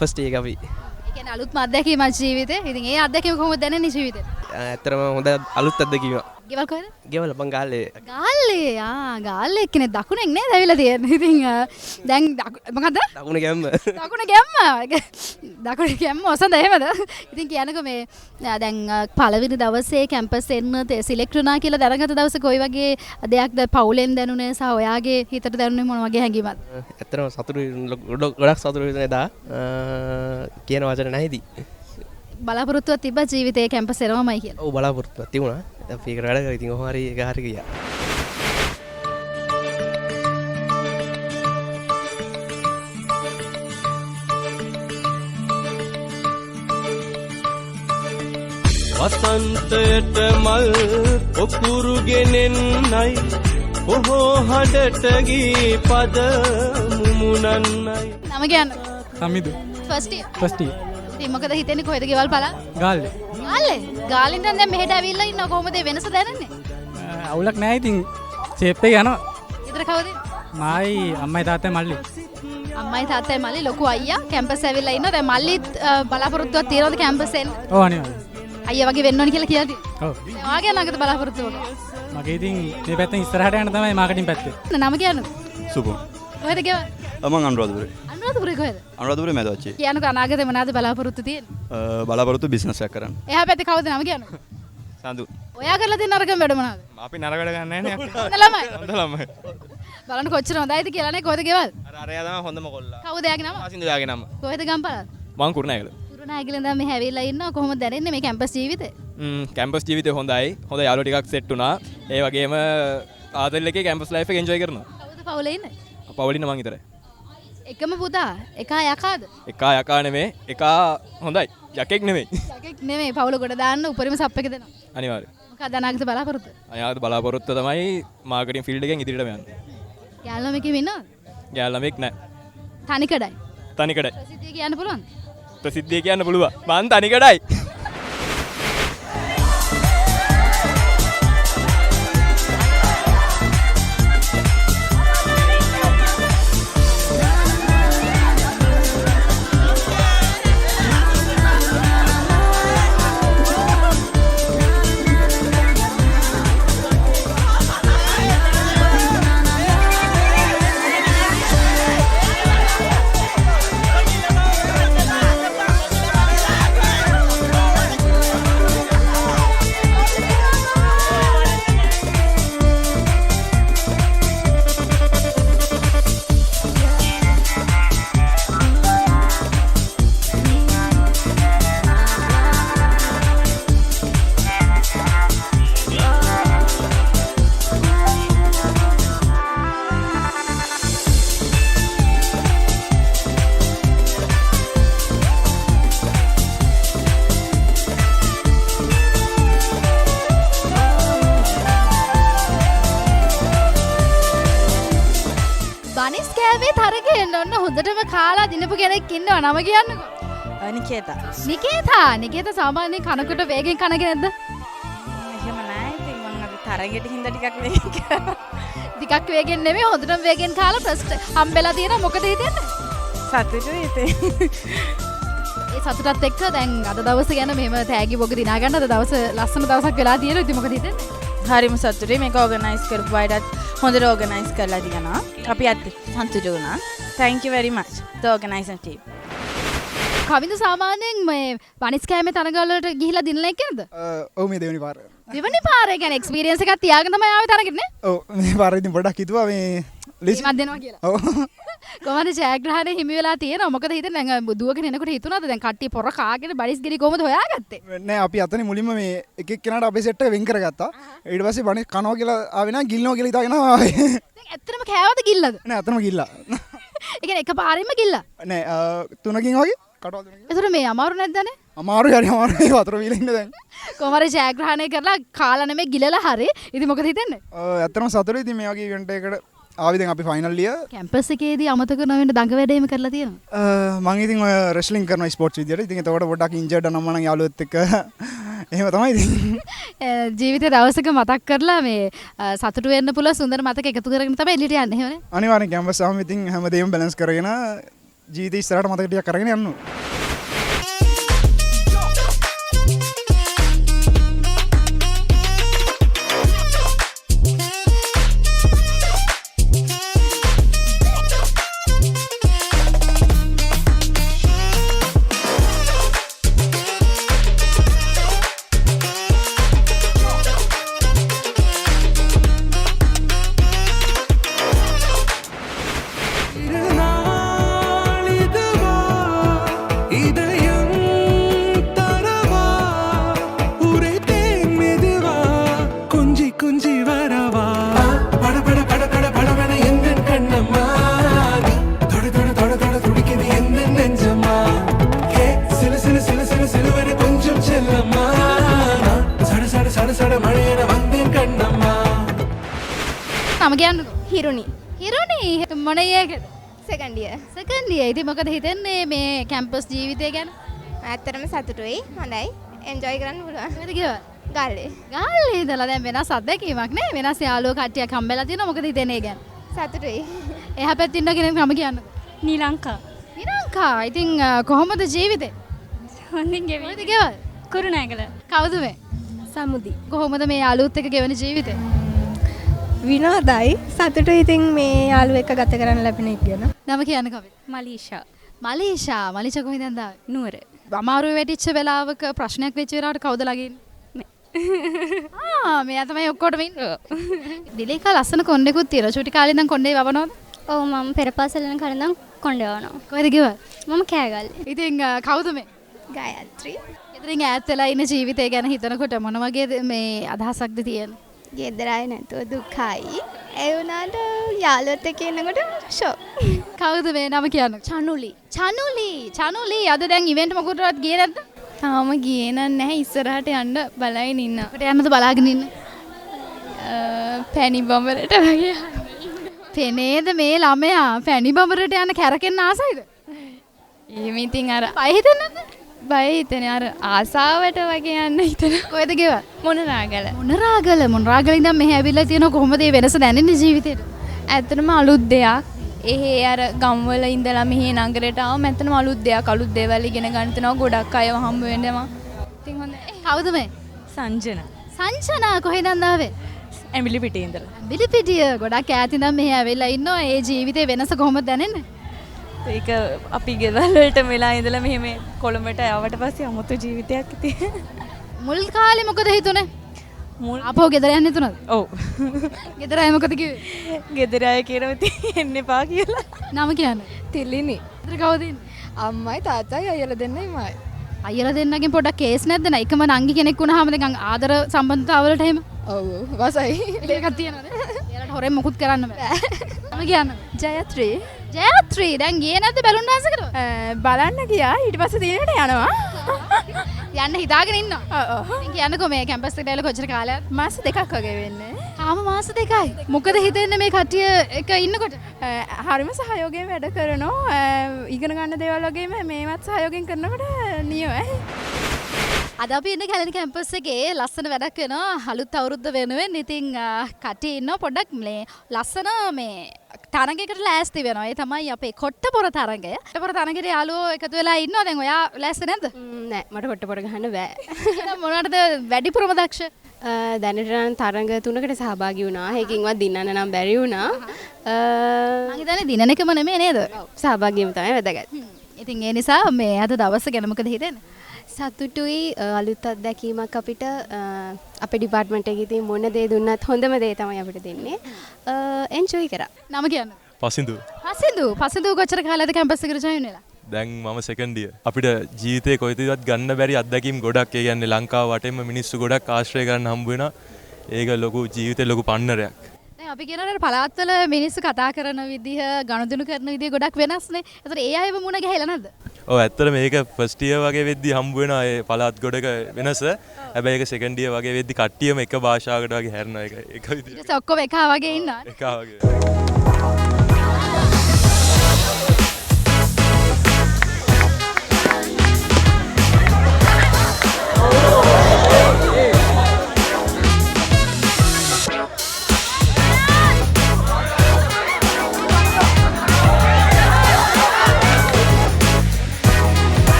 ෆස්ට් ඉයර් එක අපි. ඒ කියන්නේ අලුත්ම අත්දැකීමක් ජීවිතේ. ඉතින් ඒ අත්දැකීම කොහොමද දැනෙන්නේ ජීවිතේ? ඇත්තටම හොඳ අලුත් අත්දැකීමක්. ගෙවල් කොහෙද? ගෙවල් මං ගාල්ලේ. ගාල්ලේ. ආ ගාල්ලේ එක්කෙනෙක් දකුණෙන් නේද ඇවිල්ලා තියෙන්නේ. ඉතින් දැන් මොකද්ද? දකුණ ගැම්ම. දකුණ ගැම්ම. දකුණ ගැම්ම ඔසඳ එහෙමද? ඉතින් කියන්නකෝ මේ දැන් පළවෙනි දවසේ කැම්පස් එන්න සිලෙක්ට් වුණා කියලා දැනගත්ත දවසේ කොයි වගේ දෙයක්ද පවුලෙන් දැනුනේ සහ ඔයාගේ හිතට දැනුනේ මොන වගේ හැඟීමක්ද? ඇත්තටම සතුටුයි, ගොඩක් සතුටුයි හිතුනේ එදා. කියන වචන නැහැ ඉතින්. බලාපොරොත්තුවක් තිබ්බා ජීවිතේ කැම්පස් එනවමයි කියලා? ඔව්, බලාපොරොත්තුවක් තිබුණා. අපි ඒකට වැඩ කරා. ඉතින් කොහොම හරි ඒක හරි ගියා. වසන්තයට මල් පොකුරු ගෙනෙන්නයි, බොහෝ හඬට ගී පද මුමුණන්නයි. නම කියන්න. සමිදු. First year. First year. ඉතින් මොකද හිතෙන්නේ කොහෙද ගෙවල් පළාත්? ගාල්ලේ. ගාල්ලේ. ගාල්ලෙන් ඉඳන් දැන් මෙහෙට ඇවිල්ලා ඉන්නවා. කොහොමද ඒ වෙනස දැනෙන්නේ? අවුලක් නෑ ඉතින් ෂේප් එක යනවා. ගෙදර කවුද? මායි අම්මයි තාත්තයි මල්ලි. අම්මයි තාත්තයි මල්ලි ලොකු අයියා කැම්පස් ඇවිල්ලා ඉන්නවා. දැන් මල්ලිත් බලාපොරොත්තුවක් තියනවද කැම්පස් එන්න? ඔව් අනිවාර්යයෙන්. අයියා වගේ වෙන්න ඕනි කියලා කියලා තියෙනවා. ඔව්. දැන් ඔයාගේ අනාගත බලාපොරොත්තුව මොකක්ද? මගේ ඉතින් මේ පැත්තෙන් ඉස්සරහට යන්න තමයි මාකටිං පැත්තේ. නම කියන්නකෝ. සුබෝ. කොහෙද ගෙවල්? මං අනුරාධපුරේ. අනුරාධපුරේ කොහෙද? අනුරාධපුරේ මැදවච්චි. කියන්නකෝ අනාගතේ මොනවාද බලාපොරොත්තු තියෙන්නේ? බලාපොරොත්තු බිස්නස් එකක් කරන්න. එහා පැත්තේ කවුද නම කියන්නකෝ? සඳු. ඔයා කරලා තියෙන නරකම වැඩ මොනවාද? අපි නරක වැඩ ගන්න නෑනේ. හොඳ ළමයි. හොඳ ළමයි. බලන්න කොච්චර හොඳයිද කියලා නේ. කොහෙද ගෙවල්? අර අරයා තමයි හොඳම කොල්ලා. කවුද එයාගේ නම? ආසින්ද එයාගේ නම. කොහෙද ගම්පලත්? මං කුරුණෑගල. කුරුණෑගල ඉඳන් මෙහෙ ඇවිල්ලා ඉන්නවා. කොහොමද දැනෙන්නේ මේ කැම්පස් ජීවිතේ? කැම්පස් ජීවිතේ හොඳයි. හොඳ යාළුවෝ ටිකක් සෙට් වුණා. ඒ වගේම ආතල් එකේ කැම්පස් ලයිෆ් එක එන්ජොයි කරනවා. කවුද පවුලේ ඉන්නේ? පවුලේ ඉන්න මං විතරයි. එකම පුතා එකා යකාද? එකා යකා නෙමෙයි. එකා හොඳයි. යකෙක් නෙමෙයි. යකෙක් නෙමෙයි. පවුල ගොඩ දාන්න උපරිම සප් එක දෙනවා. අනිවාර්යයෙන්. මොකක්ද අනාගත බලාපොරොත්තු? අනාගත බලාපොරොත්තු තමයි මාකටිං ෆීල්ඩ් එකෙන් ඉදිරියටම යන්න. ගෑනු ළමෙක් එහෙම ඉන්නවද? ගෑනු ළමෙක් නෑ. තනිකඩයි. තනිකඩයි. ප්‍රසිද්ධිය කියන්න පුළුවන්ද? ප්‍රසිද්ධිය කියන්න පුළුවන්. මං තනිකඩයි. හොඳටම කාලා දිනපු කෙනෙක් ඉන්නවා. නම කියන්නකෝ. නිකේතා. නිකේතා. නිකේතා සාමාන්‍යයෙන් කනකොට වේගෙන් කන කෙනෙක්ද? එහෙම නෑ. ඉතින් මං අර තරගෙට හින්දා ටිකක් වේගෙන් කාලා. ටිකක් වේගෙන් නෙමෙයි හොඳටම වේගෙන් කාලා ෆස්ට් හම්බෙලා තියෙනවා. මොකද හිතෙන්නේ? සතුටුයි ඉතින්. ඒ සතුටත් එක්ක දැන් අද දවස ගැන මෙහෙම තෑගි බොග දිනා ගන්න අද දවස ලස්සන දවසක් වෙලා තියෙනවා. ඉතින් මොකද හිතෙන්නේ? හරිම සතුටුයි. මේක ඕගනයිස් කරපු අයටත් හොඳට ඕගනයිස් කරලා දිනනවා. අපි අත් සතුටු වුණා. Thank you very much, the organizing team. කවිඳු සාමාන්‍යයෙන් මේ වනිස් කෑමේ තරඟවල වලට ගිහිලා දිනලා එක්කනද? ඔව් මේ දෙවෙනි පාර. දෙවෙනි පාර ඒ කියන්නේ එක්ස්පීරියන්ස් එකක් තියාගෙන තමයි ආවේ තරඟෙට නේ? ඔව් මේ පාර ඉතින් පොඩ්ඩක් හිතුවා මේ ලේසියක් දෙනවා කියලා. ඔව්. කොහොමද ජයග්‍රහණය හිමි වෙලා තියෙනවා? මොකද හිතන්නේ දැන් දුවගෙන එනකොට හිතුණාද දැන් කට්ටිය පොර කාගෙන බනිස් ගෙඩි කොහොමද හොයාගත්තේ? නෑ අපි අතනේ මුලින්ම මේ එක එක්කෙනාට අපේ සෙට් එක වෙන් කරගත්තා. ඊට පස්සේ බනිස් කනවා කියලා ආවේ නෑ ගිල්නවා කියලා හිතාගෙන ආවේ. දැන් ඇත්තටම කෑවද ගිල්ලද? නෑ ඇත්තටම ගිල්ලා. ඒ කියන්නේ එක පාරින්ම ගිල්ලා? නෑ තුනකින් වගේ කටවල් තුනකින්. ඒතර මේ අමාරු නැද්ද නේ? අමාරුයි හරි අමාරුයි වතුර බීලා ඉන්න දැන්. කොහොම හරි ජයග්‍රහණය කරලා කාලා නෙමෙයි ගිලලා හරි. ඉතින් මොකද හිතෙන්නේ? ඇත්තටම සතුටුයි ඉතින් මේ වගේ ඉවෙන්ට් එකකට ආවි දැන් අපි ෆයිනල් ඉයර්. කැම්පස් එකේදී අමතක නොවෙන්න දඟ වැඩේම කරලා තියෙනවා. මං ඉතින් ඔය රෙස්ලිං කරනවා ස්පෝර්ට්ස් විදියට. ඉතින් එතකොට පොඩ්ඩක් ඉන්ජර්ඩ් නම් මං යාළුවොත් එක්ක එහෙම තමයි ඉතින්. ජීවිතේ දවසක මතක් කරලා මේ සතුටු වෙන්න පුළුවන් සුන්දර මතක එකතු කරගෙන තමයි එළියට යන්නේ. එහෙමනේ? අනිවාර්යෙන් කැම්පස් ආවම ඉතින් හැමදේම බැලන්ස් කරගෙන ජීවිතේ ඉස්සරහට මතක ටිකක් අරගෙන යන්න ඕනේ. නම කියන්නකෝ. හිරුනි. හිරුනි මොන ඉයර් එකද? Second year. Second year. ඉතින් මොකද හිතෙන්නේ මේ කැම්පස් ජීවිතය ගැන? ඇත්තටම සතුටුයි. හොඳයි. එන්ජොයි කරන්න පුළුවන්. කොහෙද ගියේ? ගාල්ලේ. ගාල්ලේ ඉඳලා දැන් වෙනස් අත්දැකීමක් නේ. වෙනස් යාළුවෝ කට්ටියක් හම්බෙලා තියෙනවා. මොකද හිතෙන්නේ ඒ ගැන? සතුටුයි. එහා පැත්තේ ඉන්න කෙනෙක් නම කියන්නකෝ. නිලංකා. නිලංකා. ඉතින් කොහොමද ජීවිතේ? හොඳින් ගෙවෙන්නේ. කොහෙද ගෙවල්? කුරුණෑගල. කවුද මේ? සමුදි. කොහොමද මේ යාළුවොත් එක්ක ගෙවන ජීවිතේ? විනෝදයි සතුටුයි. ඉතින් මේ යාළුවෝ එක්ක ගත කරන්න ලැබෙන එක ගැන. නම කියන්න කවුද? මලීෂා. මලීෂා. මලීෂා කොහෙන්ද ආවේ? නුවර. අමාරුවේ වැටිච්ච වෙලාවක ප්‍රශ්නයක් වෙච්ච වෙලාවට කවුද ළඟ ඉන්නේ? ආ මෙයා තමයි ඔක්කොටම ඉන්නේ. දිලේකා ලස්සන කොණ්ඩේකුත් තියෙනවා. චුටි කාලේ ඉඳන් කොණ්ඩේ වවනවද? ඔව් මම පෙර පාසල් යන කාලේ ඉඳන් කොණ්ඩ යවනවා. කොහෙද ගෙවල්? මම කෑගල්ලේ. ඉතින් කවුද මේ? ගායත්‍රි. ගෙදරින් ඈත් වෙලා ඉන්න ජීවිතය ගැන හිතනකොට මොන වගේ මේ අදහසක්ද තියෙන්නේ? ගෙදර අය නැතුව දුකයි. ඒ වුණාට යාළුවොත් එක්ක ඉන්නකොට ෂෝ. කවුද මේ නම කියන්න? චනුලි. චනුලි චනුලි අද දැන් ඉවෙන්ට් මොකටවත් ගියේ නැද්ද? තාම ගියේ නන් නැහැ, ඉස්සරහට යන්න බලගෙන ඉන්නවා. අපිට යන්නද බලාගෙන ඉන්නේ? පැණි බඹරට වගේ. පෙනේද මේ ළමයා පැණි බඹරට යන්න කැරකෙන්න ආසයිද? එහෙම ඉතින් අර බය හිතෙන්නේ නැද්ද? බය හිතෙන්නේ අර ආසාවට වගේ යන්න හිතෙනවා. කොහෙද ගෙවල්? මොනරාගල. මොනරාගල මොනරාගල ඉඳන් මෙහෙ ඇවිල්ලා තියෙනවා කොහොමද මේ වෙනස දැනෙන්නේ ජීවිතේට? ඇත්තටම අලුත් දෙයක්. එහෙ අර ගම්වල ඉඳලා මෙහෙ නගරයට ආවම ඇත්තටම අලුත් දෙයක්, අලුත් දේවල් ඉගෙන ගන්න තියෙනවා, ගොඩක් අයව හම්බ වෙනවා. ඉතින් හොඳයි. කවුද මේ? සංජන. සංජනා කොහෙන්ද ආවේ? ඇඹිලිපිටියේ ඉඳලා. ඇඹිලිපිටිය ගොඩක් ඈත ඉඳන් මෙහෙ ඇවිල්ලා ඉන්නවා. ඒ ජීවිතේ වෙනස කොහොමද දැනෙන්නේ? ඒක අපි ගෙවල් වලට වෙලා ඉඳලා මෙහෙම කොළඹට ආවට පස්සේ අමුතු ජීවිතයක් ඉතින්. මුල් කාලේ මොකද හිතුනේ? මුල් ආපහු ගෙදර යන්න හිතුණාද? ඔව්. ගෙදර අය මොකද කිව්වේ? ගෙදර අය කියනවා ඉතින් එන්න එපා කියලා. නම කියන්නේ? තිලිනි. ගෙදර කවුද ඉන්නේ? අම්මයි තාත්තයි අයියලා දෙන්නයි මයි. අයියලා දෙන්නගෙන් පොඩක් කේස් නැද්ද නා? එකම නංගි කෙනෙක් වුණාම නිකන් ආදර සම්බන්ධතාවලට එහෙම? ඔව් ඔව් වසයි. ඒකක් තියෙනවද? එයාලට හොරෙන් මොකුත් කරන්න බෑ. නම කියන්න. ජයත්‍රි. ජයත්‍රි දැන් ගියේ නැද්ද බැලුන් ඩාන්ස් එකට? බලන්න ගියා, ඊට පස්සේ දිනකට යනවා. යන්න හිතාගෙන ඉන්නවා. ඔව් ඔව්. ඉතින් කියන්නකෝ මේ කැම්පස් එකට ඇවිල්ලා කොච්චර කාලයක්ද? මාස දෙකක් වගේ වෙන්නේ. තාම මාස දෙකයි. මොකද හිතෙන්නේ මේ කට්ටිය එක ඉන්නකොට? හරිම සහයෝගයෙන් වැඩ කරනවා. ඉගෙන ගන්න දේවල් වගේම මේවත් සහයෝගයෙන් කරනකොට නියමයි. අද අපි ඉන්නේ කැලණි කැම්පස් එකේ ලස්සන වැඩක් වෙනවා අලුත් අවුරුද්ද වෙනුවෙන්. ඉතින් කට්ටිය ඉන්නවා පොඩ්ඩක් මේ ලස්සන මේ තරඟයකට ලෑස්ති වෙනවා. ඒ තමයි අපේ කොට්ටපොර තරඟය. කොට්ටපොර තරඟයට යාළුවෝ එකතු වෙලා ඉන්නවා. දැන් ඔයා ලෑස්ති නැද්ද? නෑ, මට කොට්ටපොර ගහන්න බෑ. දැන් මොනවටද වැඩිපුරම දක්ෂ? දැනට නම් තරඟ තුනකට සහභාගී වුණා. ඒකින්වත් දිනන්න නම් බැරි වුණා. මං හිතන්නේ දිනන එකම නෙමෙයි නේද? ඔව්, සහභාගී වීම තමයි වැදගත්. ඉතින් ඒ නිසා මේ අද දවස ගැන මොකද හිතෙන්නේ? සතුටුයි, අලුත් අත්දැකීමක් අපිට. අපේ ඩිපාර්ට්මන්ට් එකේ ඉතින් මොන දේ දුන්නත් හොඳම දේ තමයි අපිට දෙන්නේ. එන්ජොයි කරා. නම කියන්න. පසින්දු. පසින්දු පසින්දු කොච්චර කාලයක්ද කැම්පස් එකට ජොයින් වෙලා? දැන් මම සෙකන්ඩ් ඉයර්. අපිට ජීවිතේ කොයිදවත් ගන්න බැරි අත්දැකීම් ගොඩක්. ඒ කියන්නේ ලංකාව වටේම මිනිස්සු ගොඩක් ආශ්‍රය කරන්න හම්බ වෙනවා. ඒක ලොකු ජීවිතේ ලොකු පන්නරයක්. දැන් අපි කියනවා අර පළාත්වල මිනිස්සු කතා කරන විදිහ, ගනුදෙනු කරන විදිහ ගොඩක් වෙනස්නේ. ඒතර ඒ අයව මුණ ගැහිලා නැද්ද? ඔව්, ඇත්තටම මේක ෆස්ට් ඉයර් වගේ වෙද්දි හම්බ වෙනවා ඒ පළාත් ගොඩක වෙනස. හැබැයි ඒක සෙකන්ඩ් ඉයර් වගේ වෙද්දි කට්ටියම එක භාෂාවකට වගේ හැරෙනවා. ඒක එක විදිහට. ඊට පස්සේ ඔක්කොම එකා වගේ ඉන්නවා. එකා වගේ.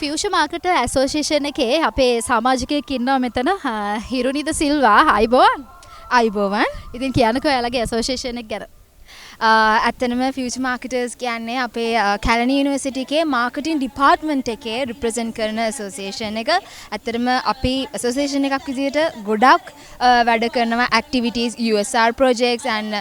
ෆියුචර් මාකට් ඇසෝසියේෂන් එකේ අපේ සමාජිකයෙක් ඉන්නවා මෙතන, හිරුනිද සිල්වා. අයිබෝවන්. අයිබෝවන්. ඉතින් කියන්නකෝ ඔයාලගේ ඇසෝසියේෂන් එක ගැන. ඇත්තටම ෆියුචර් මාකටර්ස් කියන්නේ අපේ කැලණි යුනිවර්සිටි එකේ මාකටිං ඩිපාර්ට්මන්ට් එකේ රිප්‍රසන්ට් කරන ඇසෝසියේෂන් එක. ඇත්තටම අපි ඇසෝසියේෂන් එකක් විදිහට ගොඩක් වැඩ කරනවා, ඇක්ටිවිටීස්, USR projects and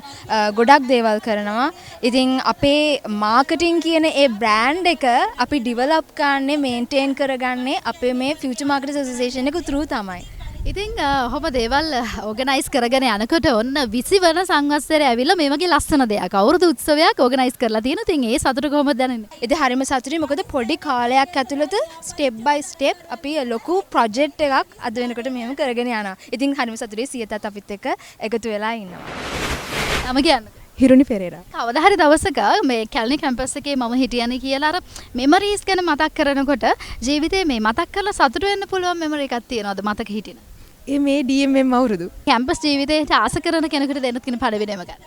ගොඩක් දේවල් කරනවා. ඉතින් අපේ මාකටිං කියන ඒ බ්‍රෑන්ඩ් එක අපි ඩිවෙලොප් කරන්නේ, මේන්ටේන් කරගන්නේ අපේ මේ ෆියුචර් මාකටර්ස් ඇසෝසියේෂන් එක through තමයි. ඉතින් ඔහොම දේවල් ඕගනයිස් කරගෙන යනකොට ඔන්න 20 වන සංවත්සරය ඇවිල්ලා මේ වගේ ලස්සන දෙයක් අවුරුදු උත්සවයක් ඕගනයිස් කරලා තියෙනවා. ඉතින් ඒ සතුට කොහොමද දැනෙන්නේ? ඉතින් හරිම සතුටුයි. මොකද පොඩි කාලයක් ඇතුළත ස්ටෙප් බයි ස්ටෙප් අපි ලොකු ප්‍රොජෙක්ට් එකක් අද වෙනකොට මෙහෙම කරගෙන යනවා. ඉතින් හරිම සතුටුයි සියතත් අපිත් එක්ක එකතු වෙලා ඉන්නවා. නම කියන්න. හිරුනි පෙරේරා. කවදා හරි දවසක මේ කැලණි කැම්පස් එකේ මම හිටියනේ කියලා අර මෙමරීස් ගැන මතක් කරනකොට ජීවිතේ මේ මතක් කරලා සතුටු වෙන්න පුළුවන් මෙමරි එකක් තියෙනවද මතක හිටින? ඒ මේ DMM අවුරුදු. කැම්පස් ජීවිතේට ආස කරන කෙනෙකුට දෙන්න තියෙන පණිවිඩය මොකක්ද?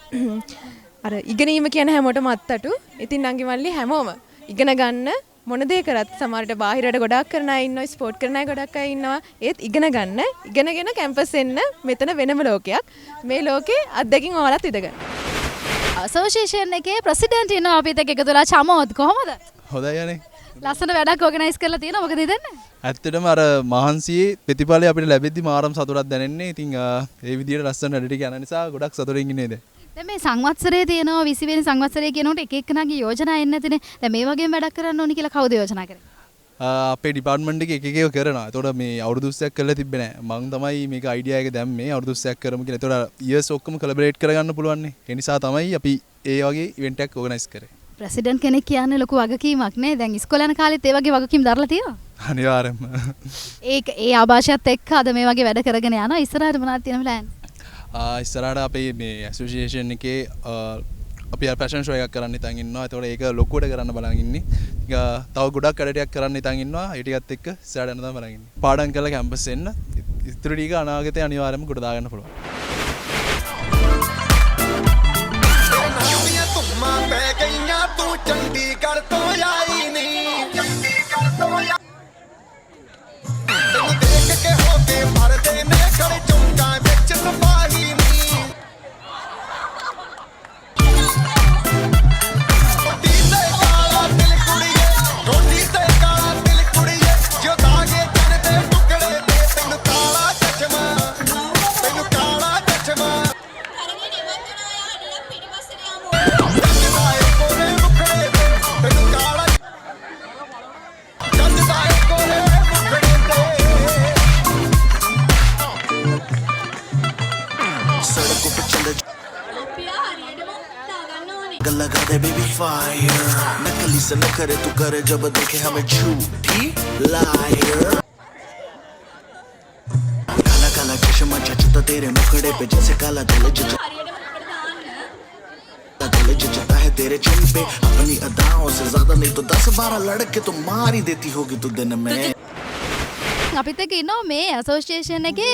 අර ඉගෙනීම කියන හැමෝටම අත්තටු. ඉතින් නංගි මල්ලි හැමෝම ඉගෙන ගන්න, මොන දේ කරත් සමහරට බාහිරට ගොඩාක් කරන අය ඉන්නවා, ස්පෝට් කරන අය ගොඩක් අය ඉන්නවා. ඒත් ඉගෙන ගන්න, ඉගෙනගෙන කැම්පස් එන්න මෙතන වෙනම ලෝකයක්. මේ ලෝකේ අත්දැකීම් ඔයාලත් ඉඳගන්න. ඇසෝසියේෂන් එකේ ප්‍රෙසිඩන්ට් ඉන්නවා අපිත් එක්ක එකතු වෙලා. චමෝත් කොහොමද? හොඳයි අනේ. ලස්සන වැඩක් ඕගනයිස් කරලා තියෙනවා. මොකද හිතන්නේ? ඇත්තටම අර මහන්සියේ ප්‍රතිඵලය අපිට ලැබෙද්දි මාරම සතුටක් දැනෙන්නේ. ඉතින් ඒ විදිහට ලස්සන වැඩ ටික යන නිසා ගොඩක් සතුටින් ඉන්නේ දැන්. දැන් මේ සංවත්සරයේ තියෙනවා 20 වෙනි සංවත්සරය කියනකොට එක එක්කෙනාගේ යෝජනා එන්නේ නැතිනේ. දැන් මේ වගේම වැඩක් කරන්න ඕනි කියලා කවුද යෝජනා කරේ? අපේ ඩිපාර්ට්මන්ට් එකේ එක එක ඒවා කරනවා. ඒතකොට මේ අවුරුදු 20ක් කරලා තිබ්බේ නෑ. මං තමයි මේක අයිඩියා එක දැම්මේ අවුරුදු 20ක් කරමු කියලා. ඒතකොට ඉයර්ස් ඔක්කොම කොලැබරේට් කරගන්න පුළුවන් නේ. ඒ නිසා තමයි අපි ඒ වගේ ඉවෙන්ට් එකක් ඕගනයිස් කරේ. ප්‍රෙසිඩන්ට් කෙනෙක් කියන්නේ ලොකු වගකීමක් නේ. දැන් ඉස්කෝලේ යන කාලෙත් ඒ වගේ වගකීම් දරලා තියෙනවා. අනිවාර්යෙන්ම. ඒක ඒ ආభాෂයත් එක්ක අද මේ වගේ වැඩ කරගෙන යනවා. ඉස්සරහට මොනවද තියෙන ප්ලෑන්? ඉස්සරහට අපේ මේ ඇසෝසියේෂන් එකේ අපි අර ෆැෂන් ෂෝ එකක් කරන්න හිතන් ඉන්නවා. ඒතකොට ඒක ලොකුවට කරන්න බලන් ඉන්නේ. තව ගොඩක් වැඩ ටිකක් කරන්න හිතන් ඉන්නවා. ඒ ටිකත් එක්ක ඉස්සරහට යන්න තමයි බලන් ඉන්නේ. පාඩම් කරලා කැම්පස් එන්න. ඉතුරු ටික අනාගතේ අනිවාර්යයෙන්ම ගොඩ දාගන්න පුළුවන්. लगा दे बेबी फायर नकली से न करे तू करे जब देखे हमें झूठी लायर काला काला चश्मा जचता तेरे मुखड़े पे जैसे काला दिल जचता है तेरे चिन पे अपनी अदाओं से ज्यादा नहीं तो 10-12 लड़के तो मार ही देती होगी तू दिन में. අපිත් එක්ක ඉන්නවා මේ ඇසෝසියේෂන් එකේ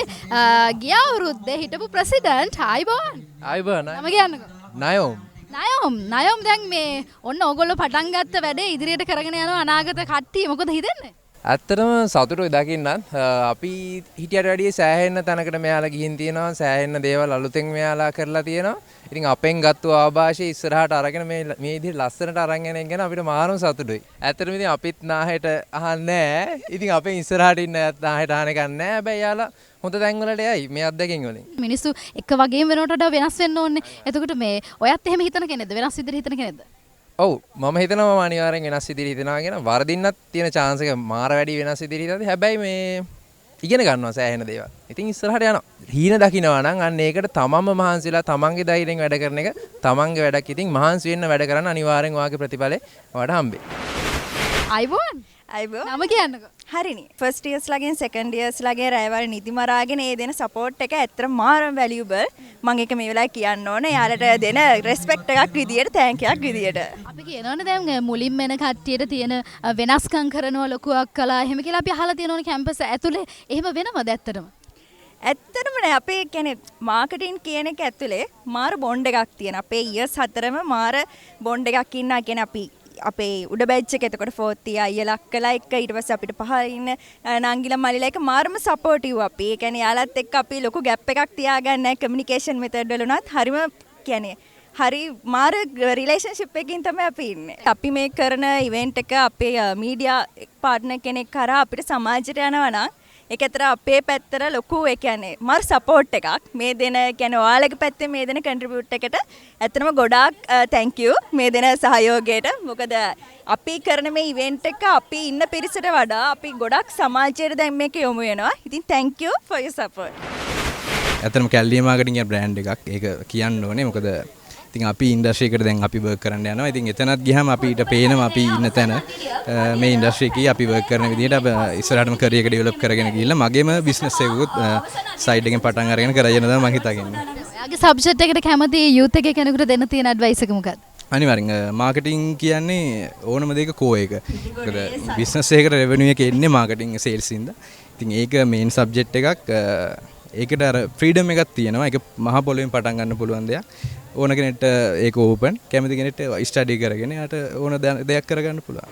ගිය අවුරුද්දේ හිටපු ප්‍රෙසිඩන්ට්. ආයිබෝන්. ආයිබෝන්. නම කියන්නකෝ. නයෝම්. නයෝම් නයෝම් දැන් මේ ඔන්න ඕගොල්ලෝ පටන් ගත්ත වැඩේ ඉදිරියට කරගෙන යනවා අනාගත කට්ටිය. මොකද හිතෙන්නේ? ඇත්තටම සතුටුයි දකින්නත්. අපි හිටියට වැඩිය සෑහෙන්න තැනකට මෙයාලා ගිහින් තියෙනවා. සෑහෙන්න දේවල් අලුතෙන් මෙයාලා කරලා තියෙනවා. ඉතින් අපෙන් ගත්තු ආభాෂය ඉස්සරහට අරගෙන මේ මේ විදිහට ලස්සනට අරන් යන එක ගැන අපිට මාරම සතුටුයි. ඇත්තටම ඉතින් අපිත් නාහෙට අහන්නේ නෑ. ඉතින් අපෙන් ඉස්සරහට ඉන්න අයත් නාහෙට අහන එකක් නෑ. හැබැයි යාලා හොඳ තැන් වලට යයි මේ අත්දැකීම් වලින්. මිනිස්සු එක වගේම වෙනවට වඩා වෙනස් වෙන්න ඕනේ. එතකොට මේ ඔයත් එහෙම හිතන කෙනෙක්ද? වෙනස් විදිහට හිතන කෙනෙක්ද? ඔව් මම හිතනවා මම අනිවාර්යෙන් වෙනස් විදිහට හිතනවා කියන වරදින්නත් තියෙන chance එක මාර වැඩි වෙනස් විදිහට හිතද්දි. හැබැයි මේ ඉගෙන ගන්නවා සෑහෙන දේවල්. ඉතින් ඉස්සරහට යනවා. හීන දකින්නවා නම් අන්න ඒකට තමන්ම මහන්සි වෙලා තමන්ගේ ධෛර්යයෙන් වැඩ කරන එක තමන්ගේ වැඩක්. ඉතින් මහන්සි වෙන්න වැඩ කරන්න අනිවාර්යෙන් ඔයාගේ ප්‍රතිඵලය ඔයාට හම්බෙයි. අයිබෝන්. අයිබෝන්. නම කියන්නකෝ. හරිනේ. ෆස්ට් ඉයර්ස් ලගෙන් සෙකන්ඩ් ඉයර්ස් ලගේ රැවල් නිදි මරාගෙන ඒ දෙන සපෝට් එක ඇත්තටම මාරම වැලියුබල්. මම ඒක මේ වෙලාවේ කියන්න ඕනේ. යාලට දෙන රෙස්පෙක්ට් එකක් විදියට, thank එකක් විදියට. අපි කියනවනේ දැන් මුලින්ම එන කට්ටියට තියෙන වෙනස්කම් කරනවා ලොකු අක්කලා එහෙම කියලා අපි අහලා තියෙනවනේ කැම්පස් ඇතුලේ. එහෙම වෙනවද ඇත්තටම? ඇත්තටම නෑ. අපේ කියන්නේ මාකටිං කියන එක ඇතුලේ මාර බොන්ඩ් එකක් තියෙන. අපේ ඉයර්ස් හතරම මාර බොන්ඩ් එකක් ඉන්නා. කියන්නේ අපි අපේ උඩ බැච් එක එතකොට ෆෝර්ත් ඉයර් අයියලා අක්කලා එක්ක ඊට පස්සේ අපිට පහළ ඉන්න නංගිලා මල්ලිලා එක්ක මාරම සපෝටිව් අපි. ඒ කියන්නේ යාලත් එක්ක අපි ලොකු ගැප් එකක් තියාගන්න නැහැ කමියුනිකේෂන් මෙතඩ් වල උනත් හරිම කියන්නේ හරි මාර රිලේෂන්ෂිප් එකකින් තමයි අපි ඉන්නේ. අපි මේ කරන ඉවෙන්ට් එක අපේ මීඩියා පාර්ට්නර් කෙනෙක් කරා අපිට සමාජයට යනවා නම් ඒක ඇතර අපේ පැත්තට ලොකු ඒ කියන්නේ මාර සපෝට් එකක්. මේ දෙන කියන්නේ ඔයාලගේ පැත්තෙන් මේ දෙන කන්ට්‍රිබියුට් එකට ඇත්තටම ගොඩාක් thank you මේ දෙන සහයෝගයට. මොකද අපි කරන මේ ඉවෙන්ට් එක අපි ඉන්න පිරිසට වඩා අපි ගොඩක් සමාජයට දැන් මේක යොමු වෙනවා. ඉතින් thank you for your support. ඇත්තටම කැල්ලිය මාකටිං කියන බ්‍රෑන්ඩ් එකක්. ඒක කියන්න ඕනේ. මොකද ඉතින් අපි ඉන්ඩස්ට්‍රි එකට දැන් අපි වර්ක් කරන්න යනවා. ඉතින් එතනත් ගියාම අපිට පේනවා අපි ඉන්න තැන මේ ඉන්ඩස්ට්‍රි එකේ අපි වර්ක් කරන විදිහට අපි ඉස්සරහටම කරියර් එක ඩෙවලොප් කරගෙන ගිහිල්ලා මගේම බිස්නස් එකකුත් සයිඩ් එකෙන් පටන් අරගෙන කරගෙන යනවා මම හිතාගෙන ඉන්නේ. ඔයාගේ සබ්ජෙක්ට් එකට කැමති යූත් එකේ කෙනෙකුට දෙන්න තියෙන ඇඩ්වයිස් එක මොකක්ද? අනිවාර්යෙන් මාකටිං කියන්නේ ඕනම දෙයක කෝ එක. මොකද බිස්නස් එකකට රෙවෙනියු එක එන්නේ මාකටිං සේල්ස් ඉඳලා. ඉතින් ඒක මේන් සබ්ජෙක්ට් එකක්. ඒකට අර ෆ්‍රීඩම් එකක් තියෙනවා. ඒක මහ පොළොවෙන් පටන් ගන්න පුළුවන් දෙයක්. ඕන කෙනෙක්ට ඒක ඕපන්, කැමති කෙනෙක්ට ස්ටඩි කරගෙන එයාට ඕන දෙයක් කරගන්න පුළුවන්.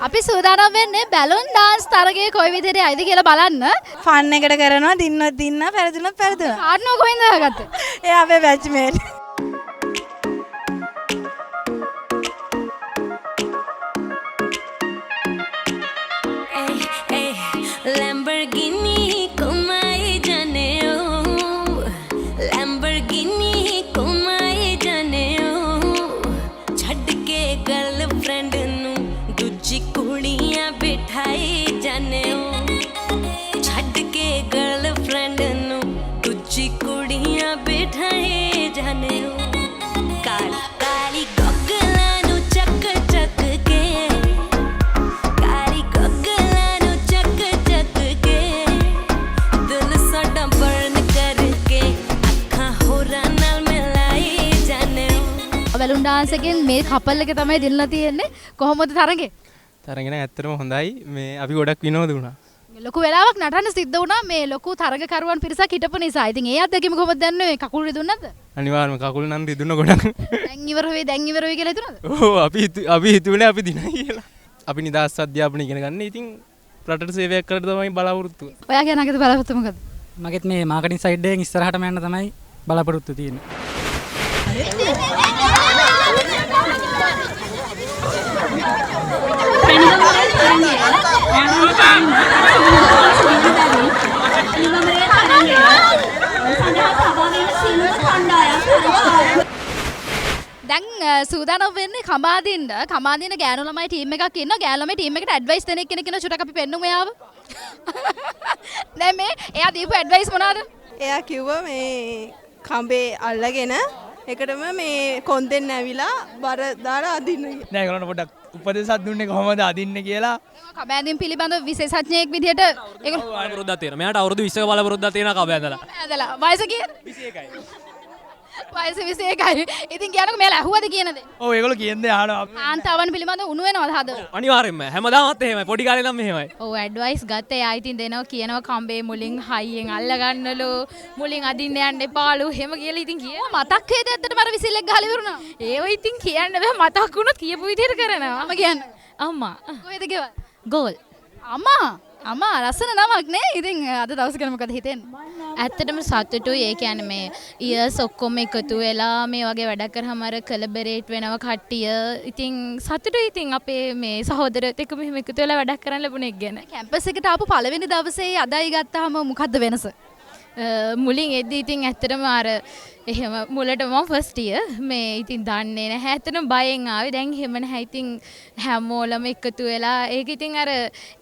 අපි සූදානම් වෙන්නේ බැලුන් ඩාන්ස් තරගයේ කොයි විදිහට යයිද කියලා බලන්න. ෆන් එකට කරනවා, දින්නොත් දින්නා, පෙරදුනොත් පෙරදුනා. පාර්ට්නර් කොහෙන්ද හොයාගත්තේ? එයා අපේ බැච් මේට්. Lamborghini ਘੁਮਾਈ ਜਾਨੇ ਹੋ, Lamborghini ਘੁਮਾਈ ਜਾਨੇ ਹੋ, ਛੱਡ ਕੇ ਗਰਲਫ੍ਰੈਂਡ ਨੂੰ ਦੂਜੀ ਕੁੜੀਆਂ ਬਿਠਾਈ ਜਾਨੇ ਹੋ, ਛੱਡ ਕੇ ਗਰਲਫ੍ਰੈਂਡ ਨੂੰ ਦੂਜੀ ਕੁੜੀਆਂ ਬਿਠਾਈ ਜਾਨੇ ਹੋ, ਕਾਲੀ ਕਾਲੀ ਗੋਗਲਾਂ ਨੂੰ ਚੱਕ ਚੱਕ ਕੇ, ਕਾਲੀ ਗੋਗਲਾਂ ਨੂੰ ਚੱਕ ਚੱਕ ਕੇ, ਦਿਲ ਸਾਡਾ ਬਰਨ ਕਰਕੇ ਅੱਖਾਂ ਹੋਰਾਂ ਨਾਲ ਮਿਲਾਈ ਜਾਨੇ ਹੋ। බැලුන් ඩාන්ස් එකෙන් මේ කපල් එක තමයි දිනලා තියෙන්නේ. කොහොමද තරගේ? තරගෙන ඇත්තටම හොඳයි. මේ අපි ගොඩක් විනෝද වුණා. ලොකු වෙලාවක් නටන්න සිද්ධ වුණා මේ ලොකු තරගකරුවන් පිරිසක් හිටපු නිසා. ඉතින් ඒ අත්දැකීම කොහොමද දැනුනේ? කකුල් රිදුන්නේ නැද්ද? අනිවාර්යයෙන්ම කකුල් නම් රිදුන ගොඩක්. දැන් ඉවර වෙයි, දැන් ඉවර වෙයි කියලා හිතුණාද? ඔව්, අපි හිතුවේ අපි දිනයි කියලා. අපි නිදහස් අධ්‍යාපනය ඉගෙන ගන්න. ඉතින් රටට සේවයක් කරන්න තමයි බලාපොරොත්තු වෙන්නේ. ඔයාගේ අනාගත බලාපොරොත්තු මොකද්ද? මගෙත් මේ මාකටිං සයිඩ් එකෙන් ඉස්සරහටම යන්න තමයි බලාපොරොත්තු තියෙන්නේ. දැන් සූදානම් වෙන්නේ කමාදින්න. කමාදින්න ගෑනු ළමයි ටීම් එකක් ඉන්නවා. ගෑනු ළමයි ටීම් එකට ඇඩ්වයිස් දෙන එක්කෙනෙක් ඉන්නවා. චුට්ටක් අපි පෙන්නුමු එයාව. දැන් මේ එයා දීපු ඇඩ්වයිස් මොනවාද? එයා කිව්වා මේ කඹේ අල්ලගෙන එකටම මේ කොන්දෙන් ඇවිලා බර දාලා අදින්න කියලා. නෑ, ඒගොල්ලන්ට පොඩ්ඩක් උපදෙසක් දුන්නේ කොහොමද අදින්න කියලා. කබ ඇඳීම් පිළිබඳව විශේෂඥයෙක් විදිහට ඒගොල්ලෝ බලපුරුද්දක් තියෙනවා. මෙයාට අවුරුදු 20ක බලපුරුද්දක් තියෙනවා කබ ඇඳලා. ඇඳලා. වයස කීයද? 21යි. වයස 21යි. ඉතින් කියන්නකෝ මෙයාලා ඇහුවද කියන දේ? ඔව්, ඒගොල්ලෝ කියන දේ අහනවා. කාන්තාවන් පිළිබඳව උණු වෙනවද හද? අනිවාර්යෙන්ම හැමදාමත් එහෙමයි. පොඩි කාලේ නම් එහෙමයි. ඔව්, ඇඩ්වයිස් ගත්ත එයා ඉතින් දෙනවා කියනවා කම්බේ මුලින් හයියෙන් අල්ල ගන්නලු, මුලින් අදින්න යන්න එපාලු එහෙම කියලා ඉතින් කියනවා. මතක් වේද ඇත්තටම අර විසිල් එක ගහලා ඉවරුණා? ඒව ඉතින් කියන්න බෑ, මතක් වුණොත් කියපු විදිහට කරනවා. අම්ම කියන්න. අම්මා. කොහෙද ගෙවල්? ගෝල්. අම්මා. අම්මා ලස්සන නමක් නේ. ඉතින් අද දවස ගැන මොකද හිතෙන්නේ? ඇත්තටම සතුටුයි. ඒ කියන්නේ මේ ඉයර්ස් ඔක්කොම එකතු වෙලා මේ වගේ වැඩක් කරාම අර කොලැබරේට් වෙනවා කට්ටිය. ඉතින් සතුටුයි ඉතින් අපේ මේ සහෝදරයොත් එක්ක මෙහෙම එකතු වෙලා වැඩක් කරන්න ලැබුණ එක ගැන. කැම්පස් එකට ආපු පළවෙනි දවසේ අදයි ගත්තාම මොකද්ද වෙනස? මුලින් එද්දි ඉතින් ඇත්තටම අර එහෙම මුලට මම ෆස්ට් ඉයර් මේ ඉතින් දන්නේ නැහැ. ඇත්තටම බයෙන් ආවේ. දැන් එහෙම නැහැ. ඉතින් හැමෝලම එකතු වෙලා ඒක ඉතින් අර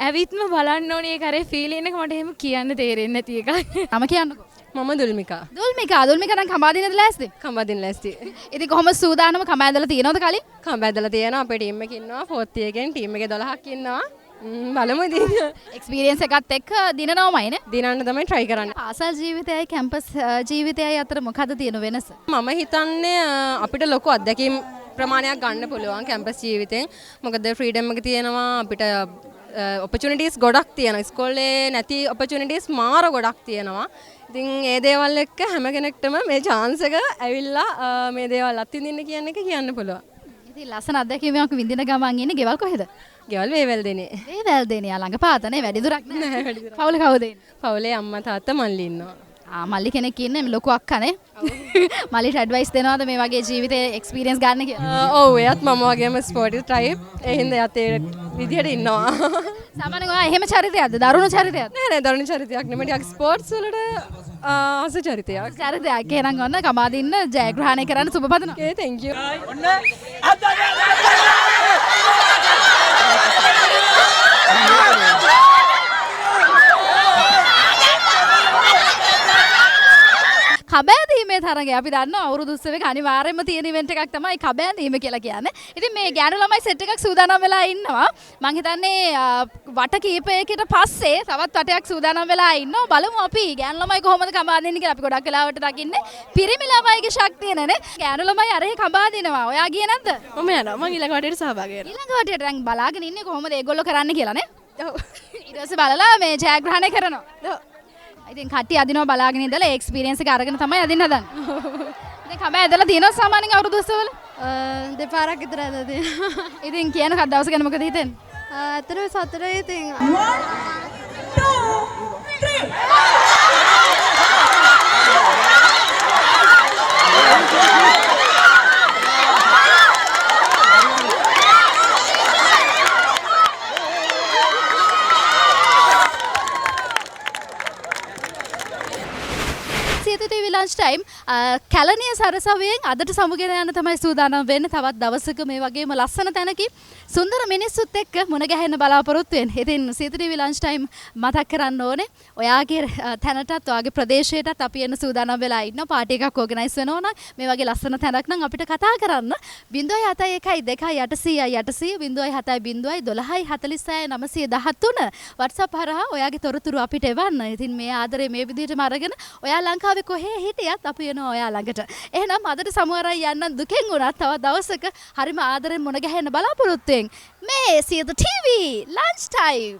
ඇවිත්ම බලන්න ඕනේ. ඒක අර ෆීලින් එක මට එහෙම කියන්න තේරෙන්නේ නැති එකක්. නම කියන්නකෝ. මම දුල්මිකා. දුල්මිකා, දුල්මිකා දැන් කඹාදින්නද ලෑස්ති? කඹාදින්න ලෑස්ති. ඉතින් කොහොම සූදානම කඹ ඇදලා තියෙනවද කලින්? කඹ ඇදලා තියෙනවා. අපේ ටීම් එකේ ඉන්නවා ෆෝර්ත් ඉයර් එකෙන් ටීම් එකේ 12ක් ඉන්නවා. බලමු ඉතින්. එක්ස්පීරියන්ස් එකත් එක්ක දිනනවමයි නේ? දිනන්න තමයි try කරන්නේ. පාසල් ජීවිතයයි කැම්පස් ජීවිතයයි අතර මොකද තියෙන වෙනස? මම හිතන්නේ අපිට ලොකු අත්දැකීම් ප්‍රමාණයක් ගන්න පුළුවන් කැම්පස් ජීවිතෙන්. මොකද ෆ්‍රීඩම් එක තියෙනවා, අපිට ඔපචුනිටිස් ගොඩක් තියෙනවා. ඉස්කෝලේ නැති ඔපචුනිටිස් මාර ගොඩක් තියෙනවා. ඉතින් ඒ දේවල් එක්ක හැම කෙනෙක්ටම මේ චාන්ස් එක ඇවිල්ලා මේ දේවල් අත්විඳින්න කියන එක කියන්න පුළුවන්. ඉතින් ලස්සන අත්දැකීමක් විඳින ගමන් ඉන්නේ. ගෙවල් කොහෙද? ගෙවල් වේවැල්දෙනේ. වේවැල්දෙනේ. ආ ළඟ පාතනේ, වැඩි දුරක් නෑ. නෑ, වැඩි දුරක්. පවුල කවුද ඉන්නේ? පවුලේ අම්මා තාත්තා මල්ලි ඉන්නවා. ආ මල්ලි කෙනෙක් ඉන්නේ, මේ ලොකු අක්කනේ. මල්ලිට ඇඩ්වයිස් දෙනවද මේ වගේ ජීවිතේ එක්ස්පීරියන්ස් ගන්න කියලා? ඔව්, එයාත් මම වගේම ස්පෝටිව් ටයිප්. ඒ හින්දා එයාත් ඒ විදිහට ඉන්නවා. සාමාන්‍යයෙන් ඔයා එහෙම චරිතයක්ද? දරුණු චරිතයක්ද? නෑ නෑ, දරුණු චරිතයක් නෙමෙයි. ටිකක් ස්පෝර්ට්ස් වලට ආස චරිතයක්. චරිතයක්. එහෙනම් ඔන්න කමාදින්න ජයග්‍රහණය කරන්න සුබ පතනවා. Okay, thank you. ඔන්න කබෑදීමේ තරගය අපි දන්නවා අවුරුදු උත්සවයක අනිවාර්යයෙන්ම තියෙන ඉවෙන්ට් එකක් තමයි කබෑදීම කියලා කියන්නේ. ඉතින් මේ ගෑනු ළමයි සෙට් එකක් සූදානම් වෙලා ඉන්නවා. මං හිතන්නේ වට කීපයකට පස්සේ තවත් වටයක් සූදානම් වෙලා ඉන්නවා. බලමු අපි ගෑනු ළමයි කොහොමද කබා දින්නේ කියලා. අපි ගොඩක් වෙලාවට දකින්නේ පිරිමි ළමයිගේ ශක්තිය නේ. ගෑනු ළමයි අරහේ කබා දිනවා. ඔයා ගියේ නැද්ද? මම යනවා. මං ඊළඟ වටේට සහභාගී වෙනවා. ඊළඟ වටේට දැන් බලාගෙන ඉන්නේ කොහොමද ඒගොල්ලෝ කරන්නේ කියලා නේ? ඔව්. ඊට පස්සේ බලලා මේ ජයග්‍රහණය කරනවා. ඔව්. ඉතින් කට්ටිය අදිනවා බලාගෙන ඉඳලා ඒ එක්ස්පීරියන්ස් එක අරගෙන තමයි අදින්න හදන්නේ. ඉතින් කබ ඇදලා තියෙනවා සාමාන්‍යයෙන් අවුරුදු උත්සවවල? දෙපාරක් විතර ඇදලා තියෙනවා. ඉතින් කියන කත් දවස ගැන මොකද හිතෙන්නේ? ඇත්තටම සතුටුයි ඉතින්. 1 2 3. Siyatha TV lunch time Kelaniya සරසවියෙන් අදට සමුගෙන යන්න තමයි සූදානම් වෙන්නේ. තවත් දවසක මේ වගේම ලස්සන තැනකින් සුන්දර මිනිස්සුත් එක්ක මුණ ගැහෙන්න බලාපොරොත්තු වෙන. ඉතින් සියත ටීවී ලන්ච් ටයිම් මතක් කරන්න ඕනේ. ඔයාගේ තැනටත් ඔයාගේ ප්‍රදේශයටත් අපි එන්න සූදානම් වෙලා ඉන්නවා. පාටි එකක් ඕගනයිස් වෙනවා නම් මේ වගේ ලස්සන තැනක් නම් අපිට කතා කරන්න 071 2 800 800 070 12 46 913 WhatsApp හරහා ඔයාගේ තොරතුරු අපිට එවන්න. ඉතින් මේ ආදරේ මේ විදිහටම අරගෙන ඔයා ලංකාවේ කොහේ හිටියත් අපි එනවා ඔයා ළඟට. එහෙනම් අදට සමුවරයි යන්න දුකෙන් වුණත් තව දවසක හරිම ආදරෙන් මුණ ගැහෙන්න බලාපොරොත්තු වෙන්. මේ සියත ටීවී ලන්ච් ටයිම්.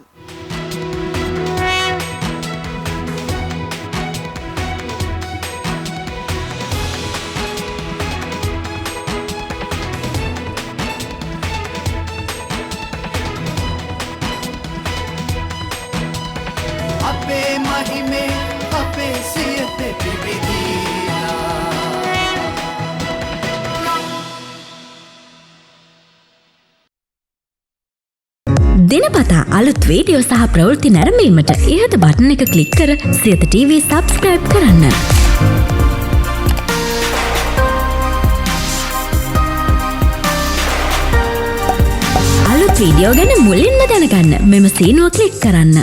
අපේ මහිමේ අපේ සියත පිබිදීලා. දිනපතා අලුත් වීඩියෝ සහ ප්‍රවෘත්ති නැරඹීමට ඉහත බටන් එක ක්ලික් කර සියත TV subscribe කරන්න. අලුත් වීඩියෝ ගැන මුලින්ම දැනගන්න මෙම සීනුව ක්ලික් කරන්න.